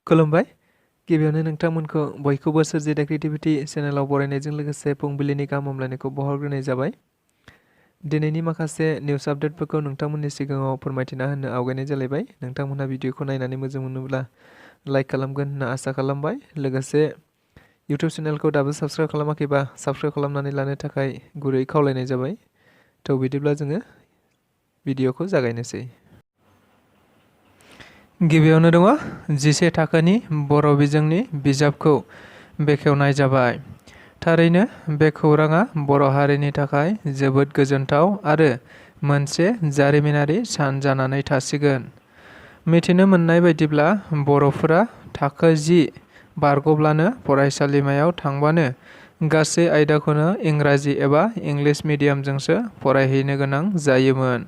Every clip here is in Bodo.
खुलुमबाय गिबियावनो नोंथांमोनखौ बयखौबो सोरजि द क्रिएटिविटी चेनेलाव बरायनायजों लोगोसे फुंबिलिनि गाहाम हामलायनायखौ बावहरग्रोनाय जाबाय। दिनैनि माखासे निउज आपडेटफोरखौ नोंथांमोननि सिगाङाव फोरमायथिना होनो आवगायनाय जालायबाय। नोंथांमोनहा भिडिअखौ नायनानै मोजां मोनोब्ला लाइक खालामगोन होनना आसा खालामबाय। लोगोसे इउटिउब चेनेलखौ दाबो साबस्क्राइब खालामाखैबा साबस्क्राइब खालामनानै लानो थाखाय गुरै खावलायनाय जाबाय। थ' बिदिब्ला जोङो भिडिअखौ जागायनोसै। गिबियावनो दङ 11 थाखोनि बर' बिजोंनि बिजाबखौ बेखेवनाय जाबाय। थारैनो बे खौराङा बर' हारिनि थाखाय जोबोद गोजोनथाव आरो मोनसे जारिमिनारि सान जानानै थासिगोन। मिथिनो मोननाय बायदिब्ला बर'फोरा थाखो 10 बारग'ब्लानो फरायसालिमायाव थांबानो गासै आयदाखौनो इंराजि एबा इंलिश मिडियामजोंसो फरायहैनो गोनां जायोमोन।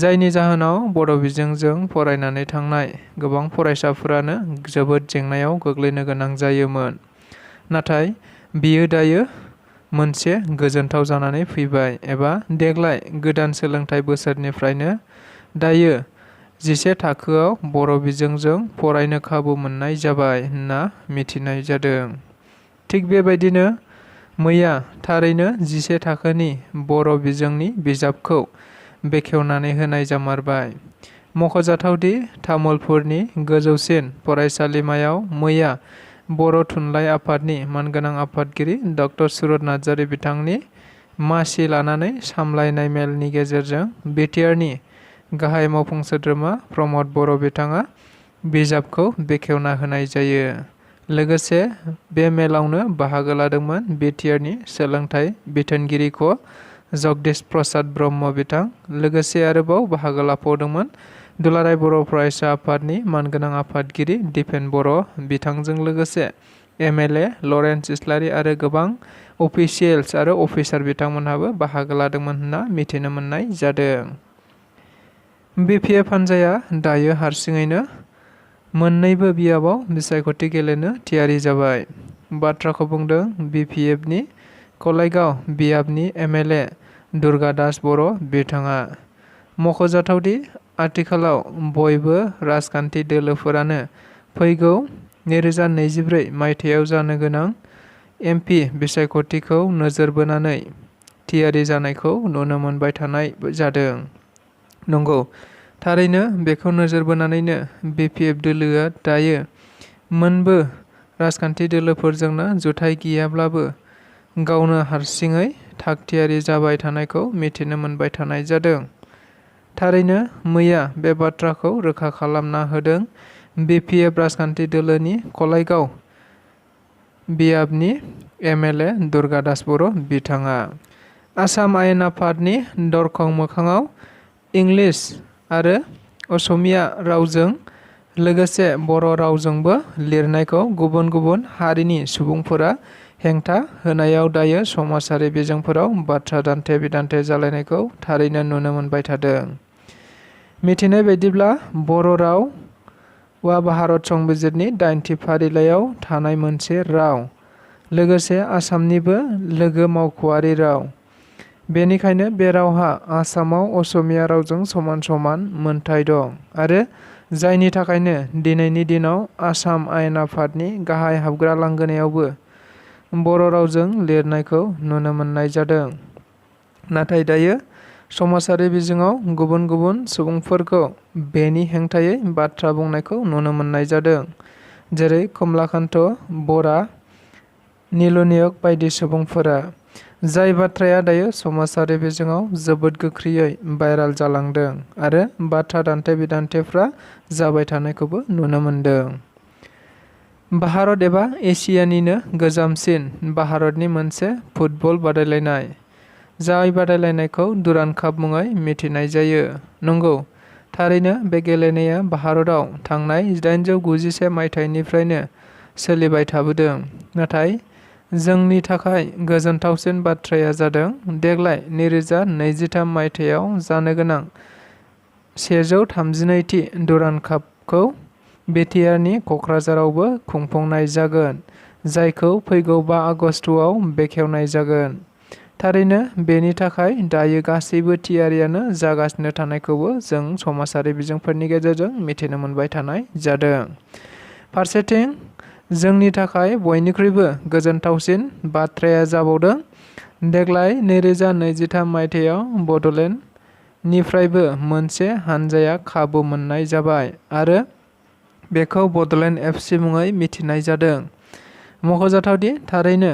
जायनि जाहोनाव बर' बिजोंजों फरायनानै थांनाय गोबां फरायसाफोरानो जोबोद जेंनायाव गोग्लैनो गोनां जायोमोन। नाथाय बियो दायो मोनसे गोजोनथाव जानानै फैबाय एबा देग्लाय गोदान सोलोंथाइ बोसोरनिफ्रायनो दायो 11 थाखोआव बर' बिजोंजों फरायनो खाबु मोननाय जाबाय होनना मिथिनाय जादों। थिग बेबायदिनो मैया थारैनो 11 थाखोनि बर' बिजोंनि बिजाबखौ बेखेवनानै होनाय जामारबाय। मख'जाथावदि तामुलपुरनि गोजौसिन फरायसालिमायाव मैया बर' थुनलाइ आफादनि मानगोनां आफादगिरि ड सुरत नार्जारी बिथांनि मासि लानानै सामलायनाय मेलनि गेजेरजों बिटिआरनि गाहाय मावफुं सोद्रोमा प्रमद बर' बिथाङा बिजाबखौ बेखेवना होनाय जायो। लोगोसे बे मेलावनो बाहागो लादोंमोन बिटिआरनि सोलोंथाइ बिथोनगिरि ख जगदीश प्रसाद ब्रह्म बिथां। लोगोसे आरोबाव बाहागो लाफावदोंमोन दुलाराय बर' फरायसा आफादनि मानगोनां आफादगिरि दिपेन बर' बिथांजों लोगोसे एमएलए लरेन्स इस्लारि आरो गोबां अफिसियेल्स आरो अफिसार बिथांमोनहाबो बाहागो लादोंमोन होनना मिथिनो मोननाय जादों। बिपिएफ हान्जाया दायो हारसिङैनो मोन्नैबो बियाबाव बिसायख'थि गेलेनो थियारि जाबाय। बाथ्राखौ बुंदों बिपिएफनि कलाइगाव बियाबनि एमएलए दुर्गा दास बर' बिथाङा। मख'जाथावदि आथिखालाव बयबो राजखान्थि दोलोफोरानो फैगौ 2024 मायथाइयाव जानो गोनां एमपि बिसायख'थिखौ नोजोर बोनानै थियारि जानायखौ नुनो मोनबाय थानाय जादों। नंगौ, थारैनो बेखौ नोजोर बोनानैनो बिपिएफ दोलोआ दायो मोनबो राजखान्थि दोलोफोरजोंनो जुथाइ गैयाब्लाबो गावनो हारसिङै थागथियारि जाबाय थानायखौ मिथिनो मोनबाय थानाय जादों। थारैनो मैया बे बाथ्राखौ रोखा खालामना होदों बिपिएफ राजखान्थि दोलोनि कलाइगाव बियाबनि एमएलए दुर्गा दास बर' बिथाङा। आसाम आयेन आफादनि दरखं मोखाङाव इंलिश आरो असमिया रावजों लोगोसे बर' रावजोंबो लिरनायखौ गुबुन गुबुन हारिनि सुबुंफोरा हेंथा होनायाव दायो समाजारि बिजोंफोराव बाथ्रा दान्थे बिदान्थे जालायनायखौ थारैनो नुनो मोनबाय थादों। मिथिनाय बायदिब्ला बर' रावआ भारत संबिजिरनि 8थि फारिलाइयाव थानाय मोनसे राव, लोगोसे आसामनिबो लोगो मावख'आरि राव। बेनिखायनो बे रावहा आसामाव असमिया रावजों समान समान मोनथाय दं आरो जायनि थाखायनो दिनैनि दिनाव आसाम आयेन आफादनि गाहाय हाबग्रा लांगोनायावबो बर' रावजों लिरनायखौ नुनो मोननाय जादों। नाथाय दायो समाजारि बिजोङाव गुबुन गुबुन सुबुंफोरखौ बेनि हेंथायै बाथ्रा बुंनायखौ नुनो मोननाय जादों। जेरै कमलाकान्त बरा, नीलु बायदि सुबुंफोरा। जाय बाथ्राया दायो समाजारि बिजोङाव जोबोद गोख्रैयै भाइराल जालांदों आरो बाथ्रा दान्थे बिदान्थेफ्रा जाबाय थानायखौबो नुनो मोनदों। भारत एबा एसियानिनो गोजामसिन भारतनि मोनसे फुटबल बादायलायनाय, जाय बादायलायनायखौ दुरान्ड काप मुङै मिथिनाय जायो। नंगौ, थारैनो बे गेलेनाया भारतआव थांनाय 1891 मायथाइनिफ्रायनो सोलिबाय थाबोदों। नाथाय जोंनि थाखाय गोजोनथावसिन बाथ्राया जादों देग्लाय 2023 मायथाइयाव जानो गोनां 132थि दुरान्ड कापखौ बिटिआरनि क'क्राझारावबो खुंफुंनाय जागोन, जायखौ फैगौ 5 आगस्तआव बेखेवनाय जागोन। थारैनो बेनि थाखाय दायो गासैबो थियारियानो जागासिनो थानायखौबो जों समाजारि बिजोंफोरनि गेजेरजों मिथिनो मोनबाय थानाय जादों। फारसेथिं जोंनि थाखाय बयनिख्रुइबो गोजोनथावसिन बाथ्राया जाबावदों देग्लाय 2023 मायथाइयाव बड'लेण्ड निफ्रायबो मोनसे हानजाया खाबु मोननाय जाबाय आरो बेखौ बड'लेण्ड FC मुङै मिथिनाय जादों। मख'जाथावदि थारैनो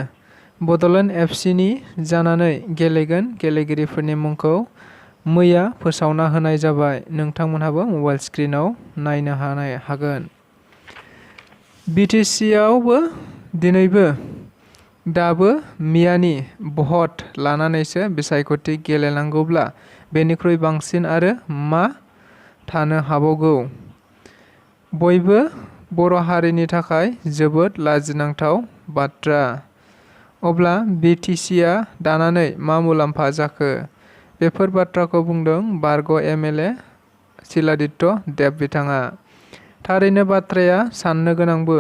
बड'लेण्ड FCनि जानानै गेलेगोन गेलेगिरिफोरनि मुंखौ मैया फोसावना होनाय जाबाय। नोंथांमोनहाबो मबाइल स्क्रिनाव नायनो हागोन। BTCआवबो दिनैबो दाबो मियानि भट लानानैसो बिसायख'थि गेलेनांगौब्ला बेनिख्रुइ बांसिन आरो मा थानो हाबावगौ। बयबो बर' हारिनि थाखाय जोबोद लाजिनांथाव बाथ्रा। अब्ला BTCआ दानानै मा मुलाम्फा जाखो? बेफोर बाथ्राखौ बुंदों बारग' MLA शिलादित्य देब बिथाङा। थारैनो बाथ्राया साननो गोनांबो।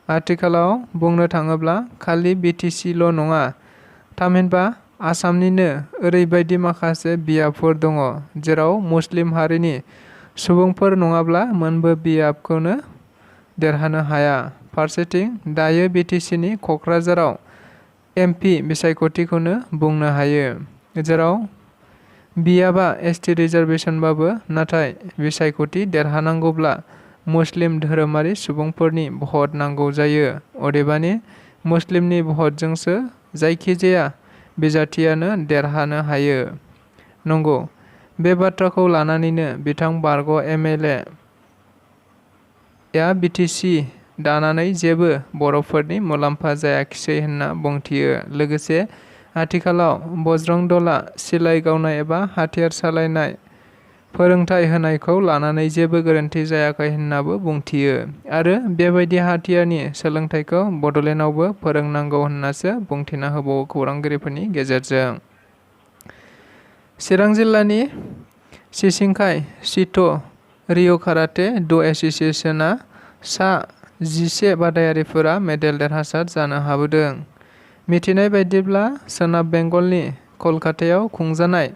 आथिखालाव बुंनो थाङोब्ला खालि BTCल' नङा, थामहिनबा आसामनिनो ओरैबायदि माखासे बियाबफोर दङ जेराव मुस्लिम हारिनि सुबुंफोर नङाब्ला मोनबो बियाबखौनो देरहानो हाया। फारसेथिं दायो BTCनि क'क्राझाराव MP बिसायख'थिखौनो बुंनो हायो, जेराव बियाबा ST रिजार्भेसनबाबो नाथाय बिसायख'थि देरहानांगौब्ला मुस्लिम धोरोमारि सुबुंफोरनि भट नांगौ जायो। अदेबानि मुस्लिमनि भटजोंसो जायखिजाया बिजाथियानो देरहानो हायो। नंगौ, बे बाथ्राखौ लानानैनो बिथां बारग' MLA या BTC दानानै जेबो बर'फोरनि मुलाम्फा जायाखिसै होनना बुंथियो। लोगोसे आथिखालाव बजरं दलआ सिलाइ गावनाय एबा हाथियार सालायनाय फोरोंथाइ होनायखौ लानानै जेबो गोरोन्थि जायाखै होननाबो बुंथियो आरो बेबायदि हाथियारनि सोलोंथाइखौ बड'लेण्डआवबो फोरोंनांगौ होननासो बुंथिना होबावो खौरांगिरिफोरनि गेजेरजों। चिरां जिल्लानि सिसिंखाय चित' रिय' काराटे ड' एस'सिएशनआ सा 11 बादायारिफोरा मेडेल देरहासार जानो हाबोदों। मिथिनाय बायदिब्ला सोनाब बेंगलनि कलकातायाव खुंजानाय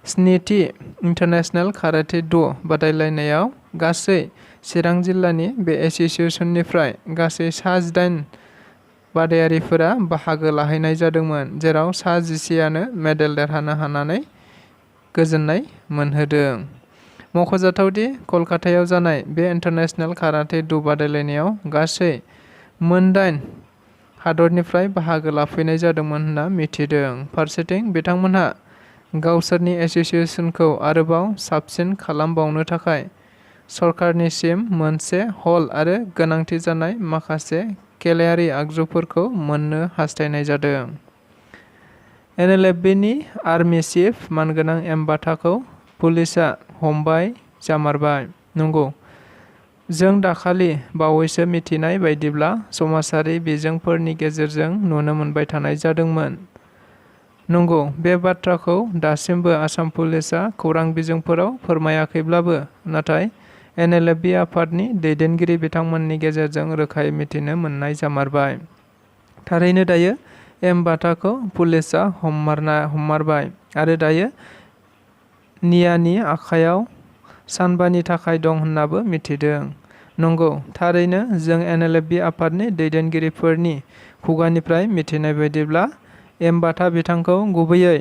7थि इन्टारनेशनेल काराटे ड' बादायलायनायाव गासै चिरां जिल्लानि बे एस'सिएशननिफ्राय गासै सा 18 बादायारिफोरा बाहागो लाहैनाय जादोंमोन, जेराव सा 11आनो मेडेल देरहानो हानानै गोजोननाय मोनहोदों। मख'जाथावदि कलकातायाव जानाय बे इन्टारनेशनेल काराटे ड' बादायलायनायाव गासै मोन 8 हादरनिफ्राय बाहागो लाफैनाय जादोंमोन होनना मिथिदों। फारसेथिं बिथांमोनहा गावसोरनि एस'सिएशनखौ आरोबाव साबसिन खालामबावनो थाखाय सरकारनिसिम मोनसे हल आरो गोनांथि जानाय माखासे खेलायारि आगजुफोरखौ मोननो हास्थायनाय जादों। NLFBनि आर्मि चिफ मानगोनां एम बाथाखौ पुलिसआ हमबाय जामारबाय। नंगौ, जों दाखालि बावैसो मिथिनाय बायदिब्ला समाजारि बिजोंफोरनि गेजेरजों नुनो मोनबाय थानाय जादोंमोन। नंगौ, बे बाथ्राखौ दासिमबो आसाम पुलिसआ खौरां बिजोंफोराव फोरमायाखैब्लाबो नाथाय NLFB आफादनि दैदेनगिरि बिथांमोननि गेजेरजों रोखायै मिथिनो मोननाय जामारबाय। थारैनो दायो एम बाथाखौ पुलिसआ हममारबाय आरो दायो नियानि आखायाव सानबानि थाखाय दं होननाबो मिथिदों। नंगौ, थारैनो जों NLFB आफादनि दैदेनगिरिफोरनि खुगानिफ्राय मिथिनाय बायदिब्ला एम बाथा बिथांखौ गुबैयै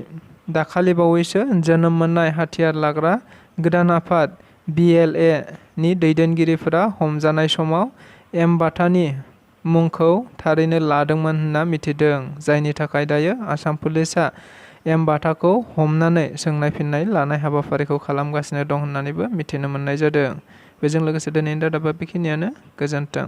दाखालि बावैसो जोनोम मोननाय हाथियार लाग्रा गोदान आफाद BLA नि दैदेनगिरिफोरा हमजानाय समाव एम बाथानि मुंखौ थारैनो लादोंमोन होनना मिथिदों, जायनि थाखाय दायो आसाम पुलिसआ एम बाथाखौ हमनानै सोंनाय फिननाय लानाय हाबाफारिखौ खालामगासिनो दं होननानैबो मिथिनो मोननाय जादों। बेजों लोगोसे दिनैनि रादाबा बेखिनियानो। गोजोन्थों।